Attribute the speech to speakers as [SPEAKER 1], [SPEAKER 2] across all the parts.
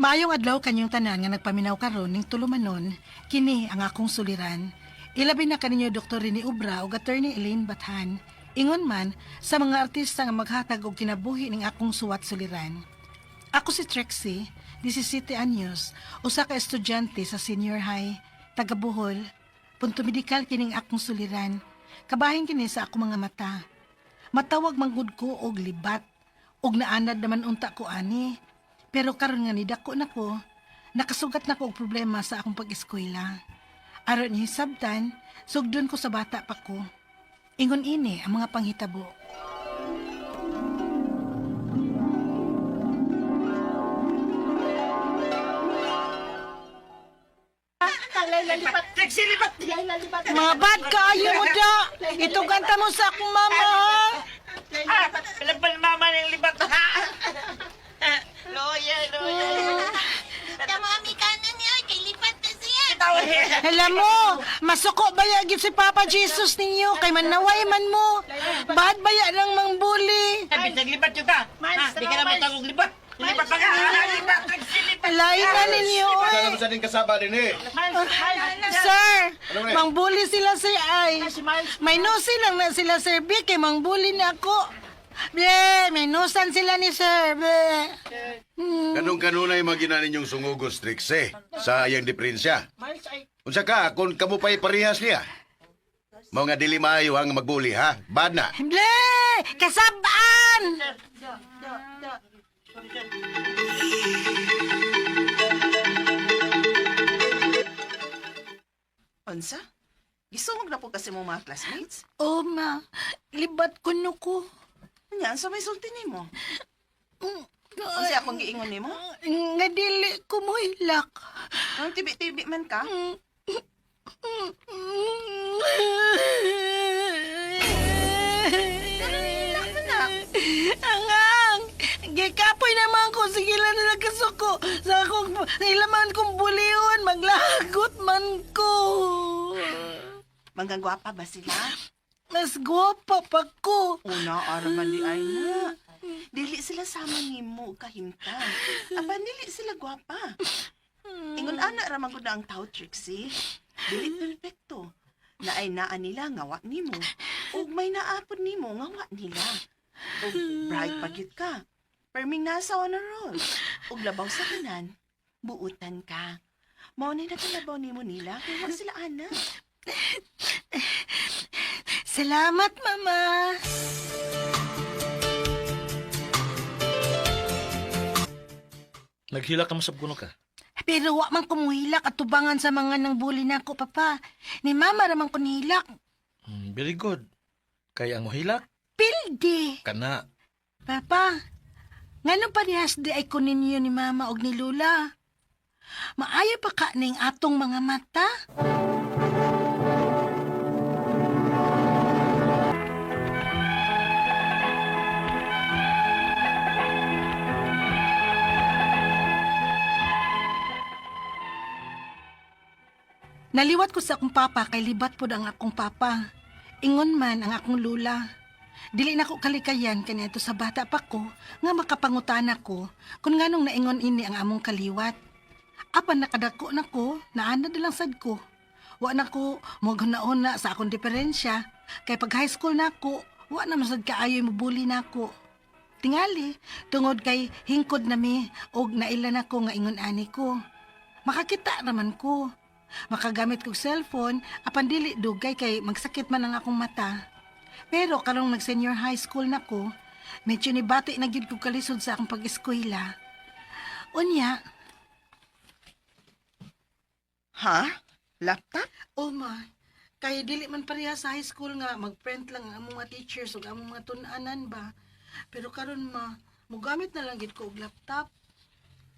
[SPEAKER 1] Maayong adlaw kanyong tanan nga nagpaminaw karon ning tulumanon, kini ang akong suliran. Ilabi na kaninyo Dr. Rene Ubra ug Attorney Elaine Bathan. Ingon man sa mga artista nga maghatag og kinabuhi ning akong suwat suliran. Ako si Trixie, 17 anyos, usa ka estudyante sa senior high, taga Bohol. Punto medikal kining akong suliran. Kabahin kini sa akong mga mata. Matawag manggud ko og libat, og naanad naman unta ko ani. Pero karon nga nidako na ko, nakasugat na ko og problema sa akong pag-eskwela. Aron ni hisabtan, sugdon ko sa bata pa ko. Ingon ini ang mga panghitabo. Mga bad kaayo mo da! Ituganta mo sa akong mama, ha?
[SPEAKER 2] Ah, laban mama ng libat. Loya, loya.
[SPEAKER 3] Tama kanan niya, kay lipat na siya.
[SPEAKER 1] Alam mo, masuko ba gyud si Papa Jesus ninyo kay manaway man mo. Bad baya lang mangbuli.
[SPEAKER 2] Sabi, naglibat yun ka. Ha, di ka na matawag libat. Libat pa ka. Libat, nagsilibat.
[SPEAKER 1] Lain na ninyo,
[SPEAKER 4] Sana
[SPEAKER 1] oy.
[SPEAKER 4] mo sa din kasaba din eh.
[SPEAKER 1] Sir,
[SPEAKER 4] Ano man eh?
[SPEAKER 1] mangbuli sila sir ay. May nusi lang na sila sir B kay mangbuli na ako. Ble, may nusan sila ni sir. Ble.
[SPEAKER 4] Kanong kanunay magina ninyong sungugos, Trixie, sa iyang diferensya. Unsa ka, kung kamo pa'y parehas niya. Mao nga dili maayo ang magbuli, ha? Bad na.
[SPEAKER 1] Ble, kasabaan!
[SPEAKER 5] Unsa? Gisungog na po kasi mo mga classmates.
[SPEAKER 1] Oh ma, libat ko no ko.
[SPEAKER 5] Nya, unsa may sulti nimo? Unsa akong giingon nimo?
[SPEAKER 1] Nga dili ko mo hilak.
[SPEAKER 5] Ang tibi-tibi man ka.
[SPEAKER 1] Angang! Gikapoy naman ko, sige lang na nagkasuko. Sa akong, sa ilaman kong bulion, maglagot man ko.
[SPEAKER 5] Manggagwapa ba sila?
[SPEAKER 1] Mas guwapa pa ko.
[SPEAKER 5] Una, araman di ay na. Dili sila sama nimo kahimtang. Apan dili sila gwapa. Ingon ana ra man gud na ang tao, Trixie. Dili perpekto. Naay naa nila nga wa nimo. Ug may naapod nimo nga wa nila. Ug bright pa gyud ka. Perming nasa honor roll. Ug labaw sa tanan, buutan ka. Mao ni nakalabaw nimo nila kay wa sila ana.
[SPEAKER 1] Salamat, Mama.
[SPEAKER 6] Naghilak ka mo sa kuno ka.
[SPEAKER 1] Pero wa man kumuhilak at tubangan sa mga nang buli na ako, Papa. Ni Mama raman ko nihilak.
[SPEAKER 6] Very good. Kay ang mohilak
[SPEAKER 1] Pildi.
[SPEAKER 6] kana.
[SPEAKER 1] Papa, ngano parehas di ay kunin ninyo ni Mama og ni Lula? Maayo pa ka ning atong mga mata? Naliwat ko sa akong papa kay libat pod ang akong papa. Ingon man ang akong lula. Dili na ko kalikayan kaniadto sa bata pa ko nga makapangutana ko kung nganong naingon ini ang among kaliwat. Apan nakadako na ko, naana na lang sad ko. Wa na ko moghuna-una sa akong diferensya kay pag high school na ko, wa na masad kaayo mobuli na ako. Tingali, tungod kay hingkod na mi og naila na ko nga ingon ani ko. Makakita naman ko. Makagamit kog cellphone apan dili dugay kay magsakit man ang akong mata. Pero karong nag senior high school na ko, medyo nibati na gyud ko kalisod sa akong pag-eskwela. Unya,
[SPEAKER 5] Ha? Laptop?
[SPEAKER 1] oh ma, kay dili man pareha sa high school nga mag-print lang ang among mga teachers ug among mga tun-anan ba. Pero karon ma, mogamit na lang gid ko og laptop.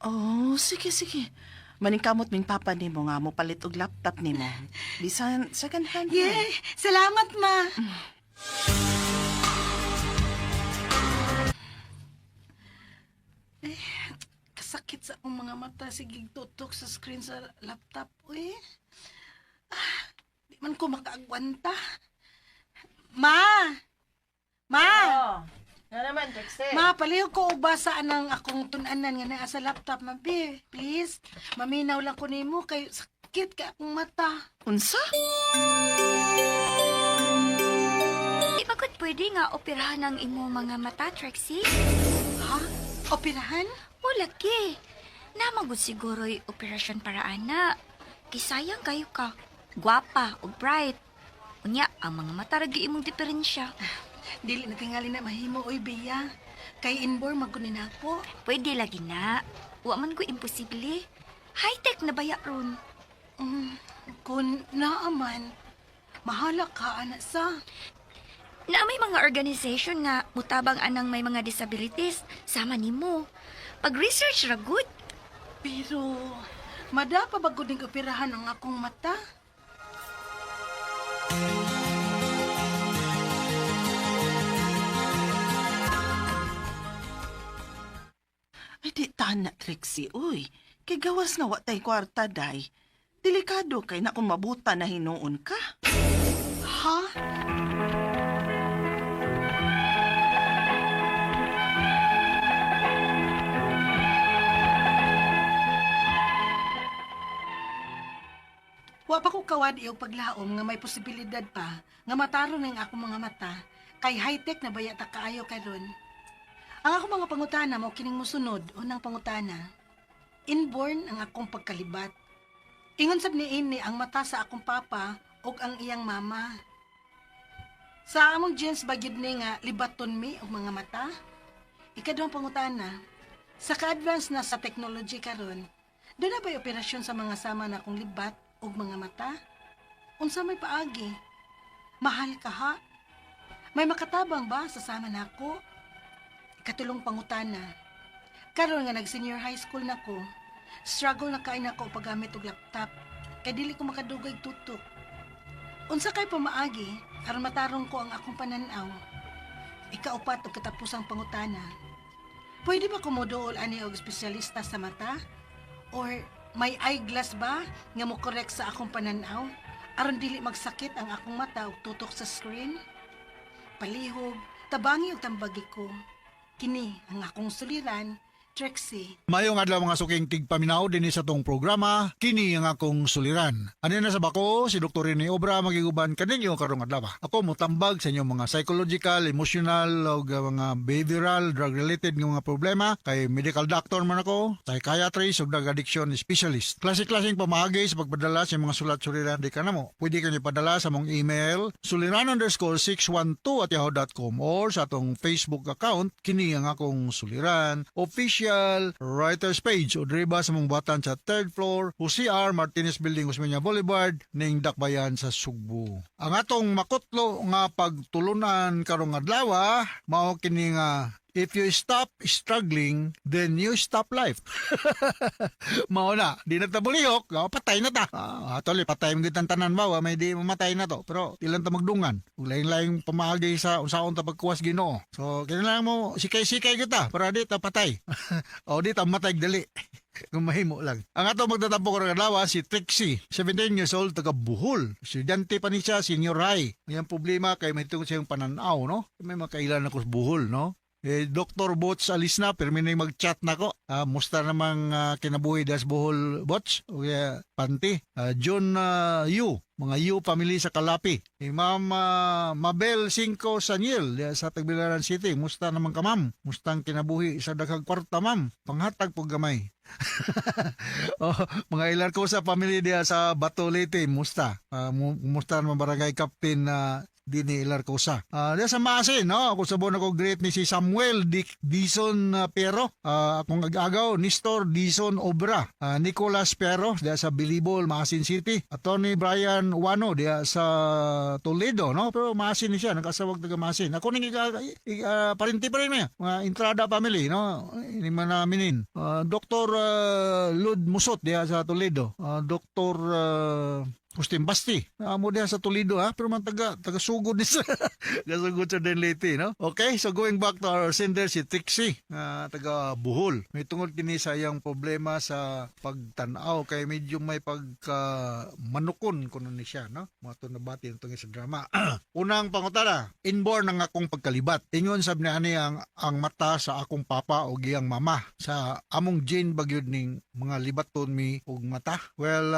[SPEAKER 5] Oh, sige, sige. Maningkamot ming papa nimo nga mo palit og laptop nimo. Bisan second hand. man.
[SPEAKER 1] Yay! Salamat ma. Eh, kasakit sa akong mga mata sige tutok sa screen sa laptop. Uy. Ah, di man ko makaagwanta. Ma! Ma!
[SPEAKER 2] Oh.
[SPEAKER 5] Nga naman, Trixie.
[SPEAKER 1] Ma, palihog ko og basa anang akong tun-anan nga naa sa laptop, ma, be. Please, maminaw lang ko nimo kay sakit ka akong mata.
[SPEAKER 5] Unsa?
[SPEAKER 3] Di ba gud pwede nga operahan ang imo mga mata, Trixie?
[SPEAKER 1] Ha? Operahan?
[SPEAKER 3] O lagi. Namagod siguro'y operasyon para ana. Kisayang kayo ka. Gwapa o bright. Unya, ang mga mata ragi imong diferensya.
[SPEAKER 1] Dili na tingali na mahimo oy, Bea. Kay inborn magkunin ako.
[SPEAKER 3] Pwede lagi na. Wa man ko imposible. High-tech na baya ron.
[SPEAKER 1] Kung naaman, mahala ka, anak sa.
[SPEAKER 3] Na may mga organization nga mutabang anang may mga disabilities, sama nimo. Pag-research ra good.
[SPEAKER 1] Pero, madapa ba gud ning operahan ang akong mata?
[SPEAKER 5] Ay, di tana, Trixie, uy. Kay gawas nga wa tay kwarta, day. Delikado kay na kung mabuta na hinuon ka.
[SPEAKER 1] Ha? Wa pa ko kawad iyong paglaom nga may posibilidad pa nga mataron ang akong mga mata kay high-tech na baya ta kaayo karon. Ang akong mga pangutana mao kining mosunod, unang pangutana. Inborn ang akong pagkalibat. Ingon sab niini ang mata sa akong papa ug ang iyang mama. Sa among genes ba gyud ni nga libaton mi og mga mata? Ikaduhang pangutana, sa ka-advance na sa technology karon, doon na ba'y operasyon sa mga sama na akong libat og mga mata? Unsa may paagi? Mahal ka ha? May makatabang ba sa sama nako? Ikatulong pangutana, karon nga nag-senior high school na ko, struggle na kain ako paggamit og laptop kay dili ko makadugay og tutok. Unsa kay pamaagi aron matarong ko ang akong pananaw? Ikaupat og katapusang pangutana. Pwede ba kumuduol ani og espesyalista sa mata? Or may eyeglass ba nga mo correct sa akong pananaw aron dili magsakit ang akong mata og tutok sa screen? Palihog, tabangi og tambagi ko. Kini ang akong suliran, Trixie.
[SPEAKER 7] Mayong adlaw mga suking tigpaminaw dinhi sa tong programa, kini ang akong suliran. Ani na sa bako si Dr. Rene Obra magiguban kaninyo karong adlaw. Ako motambag sa inyong mga psychological, emotional ug mga behavioral, drug related nga mga problema kay medical doctor man ako, psychiatrist ug drug addiction specialist. Klase-klaseng pamaagi sa pagpadala sa mga sulat suliran di kanamo. Pwede kanyo padala sa mong email suliran_612@yahoo.com or sa atong Facebook account kini ang akong suliran official writers page o diri ba sa mong buhatan sa third floor Jose R. Martinez Building, Osmeña Boulevard, ning Dakbayan sa Sugbo. Ang atong makutlo nga pagtulunan karong adlaw mao kini nga if you stop struggling, then you stop life. Mao na, di na ta bulihok, patay na ta. Actually, patay mo kitang tanan ba, wa, may di mamatay na to. Pero ilan ta magdungan. Ug laing-laing pamaagi sa unsaon ta pagkuwas Ginoo. So, kinahanglan mo sikay-sikay kita para di ta patay. O di ta matay dali. Kung mahimo lang. Ang ato magtatampo karong adlaw si Trixie, 17 years old, taga Bohol. Estudyante pa ni siya, senior high. Ang problema kay may tungkol siyang pananaw, no? May makailan ako sa Bohol, no? Eh, Dr. Bots alis na, pero may mag-chat na ko. Musta namang kinabuhi das Bohol, Bots? O kaya, Panti. John Yu, mga Yu family sa Kalapi. Eh, Ma'am Mabel Cinco Saniel diya sa Tagbilaran City. Musta naman ka, ma'am? Musta ang kinabuhi sa daghang kwarta, ma'am? Panghatag po gamay. Oh, mga ilan ko sa family diya sa Bato Leyte, musta? Musta naman barangay captain na dinhi Ilarcosa. Diya sa Maasin, no? Ako sa ako great ni si Samuel Dick Dison Pero. Akong ag-agaw, Nestor Dison Obra. Nicolas Pero, diya sa Bilibol, Maasin City. Attorney Brian Wano, diya sa Toledo, no? Pero Maasin ni siya, nakasawag taga Maasin. Ako ning parinti pa rin niya. Mga Entrada family, no? Ini man naminin. Dr. Lud Musot, diya sa Toledo. Dr. Justin Basti. Amo diha sa Toledo ha, pero man taga taga sugod ni sa gasugod sa Southern Leyte, no? Okay, so going back to our sender, si Trixie, nga taga Bohol. May tungod kini sa iyang problema sa pagtan-aw kay medyo may pagka manukon kuno ni siya, no? Mga to nabati itong sa drama. Unang pangutana, inborn ang akong pagkalibat. Ingon sab ni ani ang mata sa akong papa o iyang mama. Sa among gene ba gyud ning mga libaton mi og mata? Well,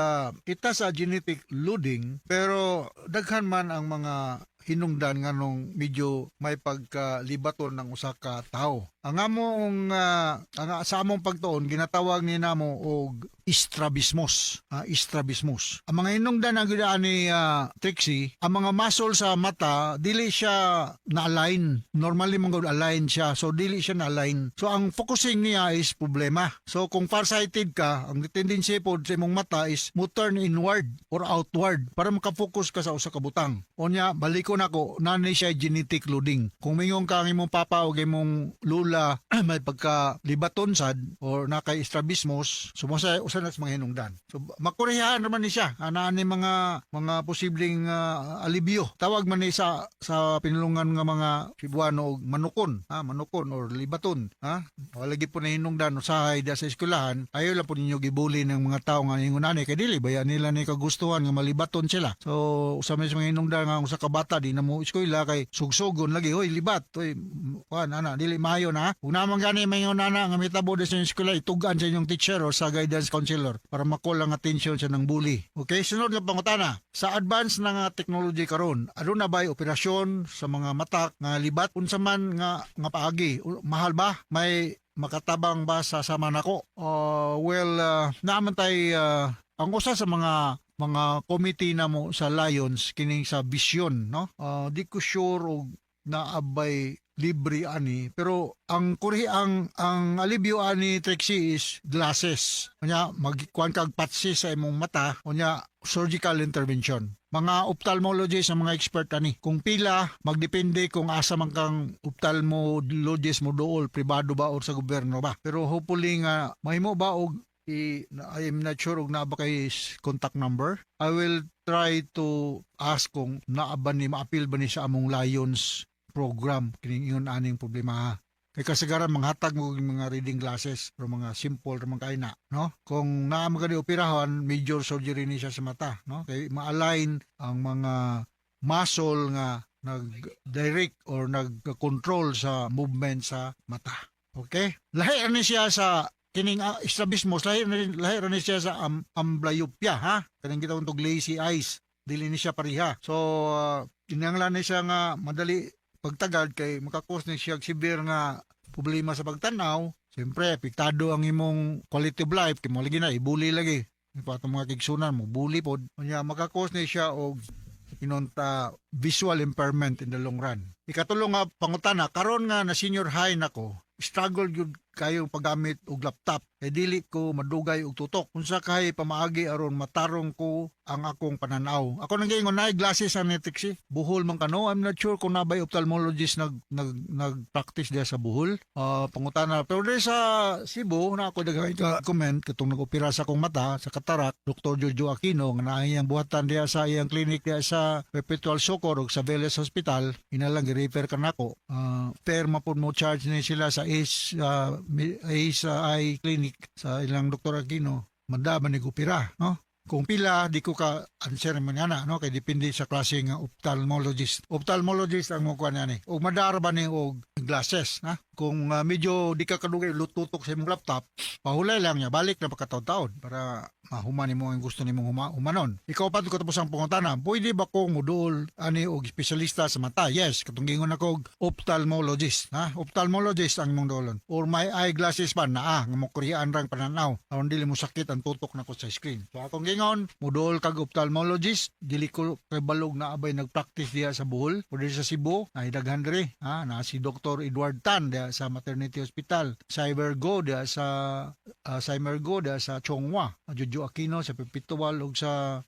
[SPEAKER 7] kita sa genetic loading, pero daghan man ang mga hinungdan nganong medyo may pagkalibaton ng usa ka tawo. Ang among ang sa among pagtuon ginatawag ni namo og strabismus. Strabismus. Ang mga hinungdan ang gidaan ni Trixie, ang mga muscle sa mata dili siya na-align. Normally man gud align siya. So dili siya na-align. So ang focusing niya is problema. So kung farsighted ka, ang tendency pod sa imong mata is mo turn inward or outward para maka-focus ka sa usa ka butang. Unya balikon ako nani siya genetic loading. Kung mingon ka ang imong papa o imong lula may pagka libaton sad or na kay strabismus, so mo sa usa na sa mga hinungdan. So makurehahan naman ni siya anaan ni mga posibleng alibyo. Tawag man ni sa pinulungan nga mga Cebuano og manukon, ha, manukon or libaton, ha. Wala gyud po na hinungdan usahay da sa eskwelahan, ayo lang po ninyo gibuli ng mga tao nga ingon ani kay dili baya nila ni kagustuhan nga malibaton sila. So usa man sa mga hinungdan nga usa ka bata di na mo eskwela kay sugsugon lagi, "Hoy, libat, hoy, kuan ana, dili maayo na." Kung naman gani mayon ana nga mitabo sa inyong eskwela, itugan sa inyong teacher or sa guidance counselor para ma-call ang attention sa ng bully. Okay, sunod nga pangutana. Sa advance na nga technology karon, aduna ba'y operasyon sa mga mata nga libat, unsa man nga nga paagi? Mahal ba? May makatabang ba sa sama nako? Well, naaman tay ang usa sa mga committee na mo sa Lions kining sa vision, no? Di ko sure og naabay libre ani, pero ang kuri ang alibyo ani, Trixie, is glasses. Unya magkuan kag patsi sa imong mata, unya surgical intervention. Mga ophthalmologist ang mga expert ani. Kung pila, magdepende kung asa man kang ophthalmologist mo dool, pribado ba or sa gobyerno ba. Pero hopefully nga mahimo ba og I am not sure og naa ba kay contact number. I will try to ask kung naa ba ni, maapil ba ni sa among Lions program kining ingon aning problema ha. Kay kasagaran manghatag mo og mga reading glasses o mga simple ra man kay na, no? Kung naa man kani operahan, major surgery ni siya sa mata, no? Kay ma-align ang mga muscle nga nag-direct or nag-control sa movement sa mata. Okay? Lahi ra ni siya sa kining strabismus, lahi ra ni siya sa amblyopia ha. Kaning kita tug lazy eyes, dili ni siya pareha. So kinahanglan ni siya nga madali pagtagad kay maka-cause ni siya og severe nga problema sa pagtanaw. Siyempre, apektado ang imong quality of life kay mo lagi na ibuli lagi. Pa atong mga kigsunan mo bully pod. Unya maka-cause ni siya og inonta visual impairment in the long run. Ikatulo nga pangutana, karon nga na senior high nako, struggle gyud kayo paggamit og laptop kay dili ko madugay og tutok. Unsa kay pamaagi aron matarong ko ang akong pananaw? Ako nang giingon na glasses ang Trixie. Bohol man kano. I'm not sure kung nabay ophthalmologist nag nag practice diya sa Bohol. Pangutana. Pero diri sa Cebu na ako daghay ka comment katong nag-opera sa akong mata sa cataract, Dr. Jojo Aquino, nga naa iyang buhatan diya sa iyang clinic diya sa Perpetual Succour ug sa Velez Hospital, inalang gi-refer ka nako. Fair ma pud mo charge ni sila sa Ace Eye Clinic sa ilang Dr. Aquino. Manda man ni opera, no? Kung pila, di ko ka answer man ana, no? Kay depende sa klase nga ophthalmologist. Ophthalmologist ang mo kuan ani. Og madara ba ni og glasses, ha? Kung medyo di ka kadugay lututok sa imong laptop, pahulay lang niya, balik na pagkataon-taon para mahuman nimo ang gusto nimong humanon. Ikaw pa ko tapos ang pangutana, pwede ba kong muduol ani og espesyalista sa mata? Yes, katong giingon ako og ophthalmologist, ha? Ophthalmologist ang imong duolon. Or may eyeglasses pa naa nga mo kuriyaan rang pananaw aron dili mo sakit ang tutok nako sa screen. So akong gingon, muduol kag ophthalmologist, dili ko kay balog na abay nagpractice diha sa Bohol o diri sa Cebu, ay daghan diri, ha? Na si Dr. Dr. Edward Tan diha sa Maternity Hospital, Cyber Go diha sa Cyber Go diha sa Chongwa, Jojo Aquino sa Perpetual ug sa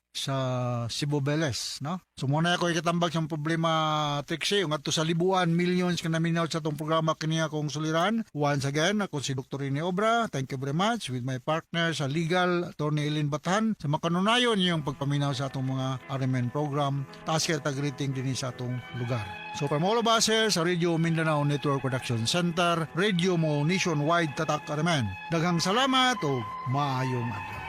[SPEAKER 7] Cebu Beles, no? So mao na ako ikatambag sa problema, Trixie, ug ngadto sa libuan millions ka naminaw sa atong programa kini akong suliran. Once again, ako si Dr. Rene Obra. Thank you very much with my partner sa legal, Attorney Eileen Bathan, sa makanunayon yung pagpaminaw sa atong mga RMN program. Taas kay tag rating dinhi sa atong lugar. So from all of us here sa Radio Mindanao Network Production Center, Radio Mo Nationwide Tatak RMN. Daghang salamat ug maayong adlaw.